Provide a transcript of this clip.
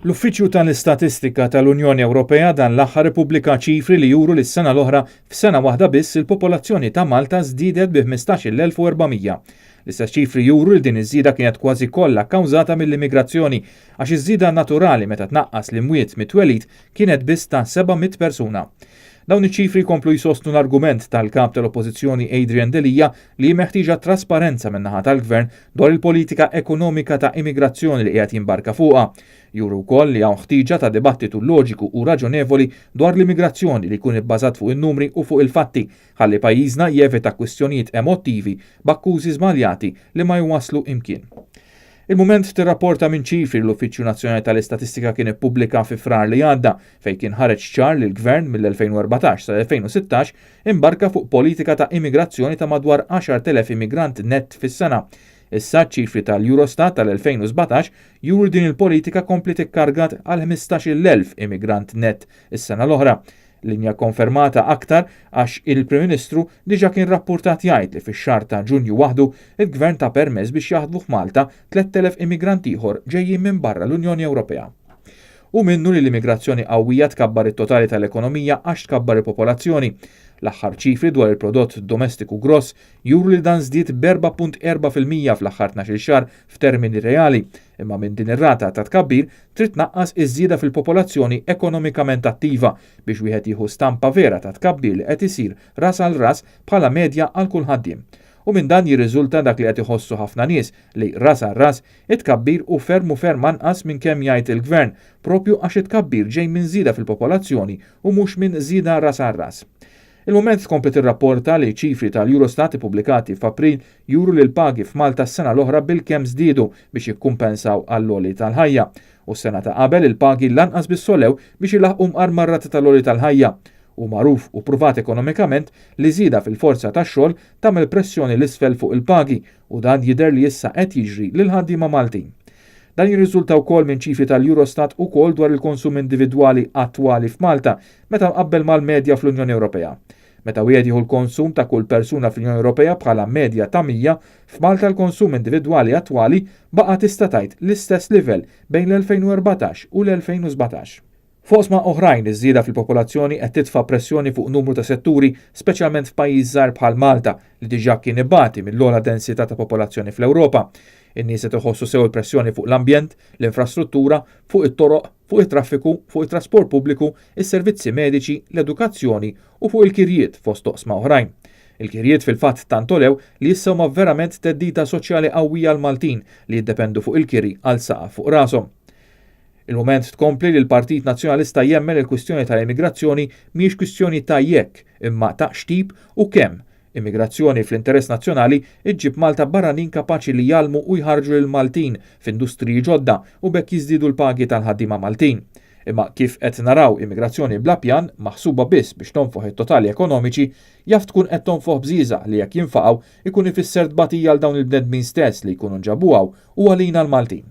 L-Uffiċċju tal-Istatistika tal-Unjoni Ewropea dan l-aħħar ippubblika ċifri li juru li s-sena l-oħra f'sena waħda biss il-popolazzjoni ta' Malta żdiedet bi 15,400. L-istess ċifri juru li din iż-żieda kienet kważi kollha kkawżata mill-immigrazzjoni għax iż-żieda naturali meta tnaqqas l-imwiet mit-twelid kienet biss ta' 700 persuna. Dawn iċ-ċifri jkomplu jsostnu l-argument tal-Kap tal-Oppożizzjoni Adrian Delia li hi meħtieġa trasparenza min-naħa tal-Gvern dwar il-politika ekonomika ta' immigrazzjoni li qiegħed jimbarka fuqha. Juru wkoll li hawn ħtieġa ta' dibattitu loġiku u raġonevoli dwar l-immigrazzjoni li jkun ibbażat fuq in-numri u fuq il-fatti ħalli pajjiżna jevita kwistjonijiet emottivi b'akkużi żbaljati li ma jwasslu imkien. Il-Mument tirrapporta minn ċifri li l-Uffiċċju Nazzjonali tal-Istatistika kien ippubblika fi Frar li għadda fejn kien ħareġ ċar li l-Gvern mill-2014 sal-2016 imbarka fuq politika ta' immigrazzjoni ta' madwar 10,000 immigrant nett fis-sena. Issa ċ-ċifri tal-Eurostat tal-2017 juru li din il-politika kompliet ikkargat għal 15,000 immigrant nett is-sena l-oħra. Linja konfermata aktar għax il-Prim Ministru diġà kien rappurtat jgħid li fix-xahar ta' Ġunju waħdu il-Gvern ta permess biex jaħdmu f'Malta 3,000 immigrant ieħor ġejjin minn barra l-Unjoni Ewropea. Hu minnu li l-immigrazzjoni qawwija tkabbar it-totali tal-ekonomija għax tkabbar il-popolazzjoni. L-aħħar ċifri dwar il-prodott domestiku gross juru li dan żdied b'4.4% fl-aħħar 12-il xahar f'termini reali, imma minn din ir-rata ta' tkabbir trid tnaqqas iż-żieda fil-popolazzjoni ekonomikament attiva biex wieħed jieħu stampa vera ta' tkabbir li qed isir ras għal ras bħala medja għal kull ħaddiem. U minn dan jirriżulta dak li qed iħossu ħafna nies li ras għal ras it-tkabbir hu ferm u ferm anqas minn kemm jgħid il-Gvern, proprju għax it-tkabbir ġej minn żieda fil-popolazzjoni u mhux minn żieda ras għal ras. Il-Mument tkompli tirrapporta li ċifri tal-Eurostat ippubblikati f'April juru li l-pagi f'Malta s-sena l-oħra bilkemm żdiedu biex jikkumpensaw għall-għoli tal-ħajja. U s-sena ta' qabel il-pagi lanqas biss għolew biex ilaħħqu mqar mar-rata tal-għoli tal-ħajja. Hu magħruf u pruvat ekonomikament li żieda fil-forza tax-xogħol tagħmel pressjoni 'l isfel fuq il-pagi u dan jidher li issa qed jiġri lill-ħaddiema Maltin. Dan jirriżulta wkoll minn ċifri tal-Eurostat ukoll dwar il-konsum individwali attwali f'Malta meta mqabbel mal-medja fl-Unjoni Ewropea. Meta wieħed jieħu l-konsum ta' kull persuna fl-Unjoni Ewropea bħala medja ta' 100, f'Malta l-konsum individwali attwali baqa' tista' tgħid l-istess livell bejn l-2014 u l-2017. F'oqsma oħrajn, iż-żieda fil-popolazzjoni qed titfa' pressjoni fuq numru ta' setturi, speċjalment f'pajjiż żgħir bħal Malta, li diġà kien ibati mill-ogħla densità ta' popolazzjoni fl-Ewropa. In-nies qed iħossu sew il-pressjoni fuq l-ambjent, l-infrastruttura, fuq it-toroq, fuq it-traffiku, fuq it-trasport pubbliku, is-servizzi mediċi, l-edukazzjoni u fuq il-kirjiet fost oqsma oħrajn. Il-kirjiet fil-fatt tant għolew li issa huma verament theddida soċjali qawwija għall-Maltin li jiddependu fuq il-kiri għal saqaf fuq rashom. Il-Mument tkompli li l-Partit Nazzjonalista jemmen li l-kwistjoni tal-immigrazzjoni mhijiex kwistjoni ta' jekk, imma ta' x'tip u kemm. Immigrazzjoni fl-interess nazzjonali ġġib Malta barranin kapaċi li jgħallmu u jħarrġu lill-Maltin f'industriji ġodda u b'hekk jiżdiedu l-pagi tal-ħaddiema Maltin. Imma kif qed naraw immigrazzjoni bla pjan, maħsuba biss biex tonfoħ it-totali ekonomiċi, jaf tkun qed tonfoħ bżieżaq li jekk jinfaqgħu ikun ifisser tbatija għal dawn il-bnedmin stess li jkunu nġabu hawn u għalina l-Maltin.